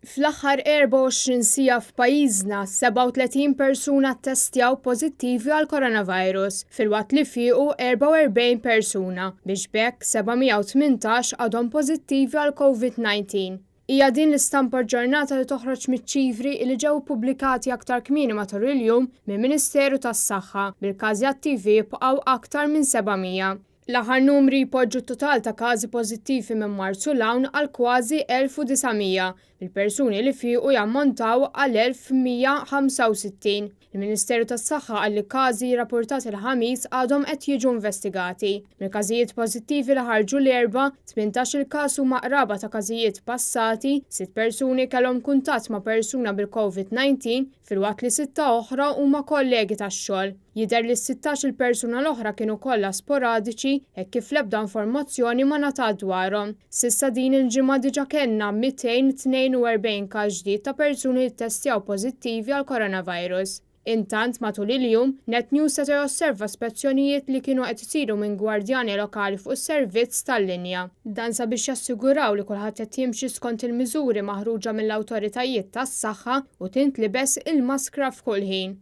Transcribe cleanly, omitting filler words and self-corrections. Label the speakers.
Speaker 1: Fl-aħħar 24 siegħa f'pajjiżna, 37 persuna ttestjaw pożittivi għall-coronavirus, filwaqt li fiequ 44 persuna, biex b'hekk 718 għadhom pożittivi għall-Covid-19. Hija din l-istampa aġġornata li toħroġ miċ-ċifri li ġew ippubblikati aktar kmieni matul il-jum mill-Ministeru tas-Saħħa, bil-każi attivi jibqgħu aktar minn 700. L-aħħar numri jpoġġu t-total ta' każi pożittivi minn Marzu 'l hawn għal kważi 1,900, bil-persuni li fiequ jammontaw għal 1,165. Il-Ministeru tas-Saħħa qal li każi rrappurtati l-Ħamis għadhom qed jiġu investigati. Mill-każijiet pożittivi li ħarġu l-Erbgħa, 18 il-każ huma qraba ta' każijiet passati, sitt persuni kellhom kuntatt ma' persuna bil-Covid-19 filwaqt li sitta oħra huma kollegi tax-xogħol. Jidher li s-sittax-il persuna l-oħra kienu kollha sporadiċi hekk kif l-ebda informazzjoni ma ngħatat dwarhom. S'issa din il-ġimgħa diġà kellna 242 każ ġdid ta' persuni li ttestjaw pożittivi għall-coronavirus. Intant, matul il-jum, Net News seta' josserva spezzjonijiet li kienu qed isiru minn gwardjani lokali fuq is-servizz tal-linja. Dan sabiex jassiguraw li kulħadd qed jimxi skont il-miżuri maħruġa mill-awtoritajiet tas-saħħa u tintlibes il-maskra f'kull ħin.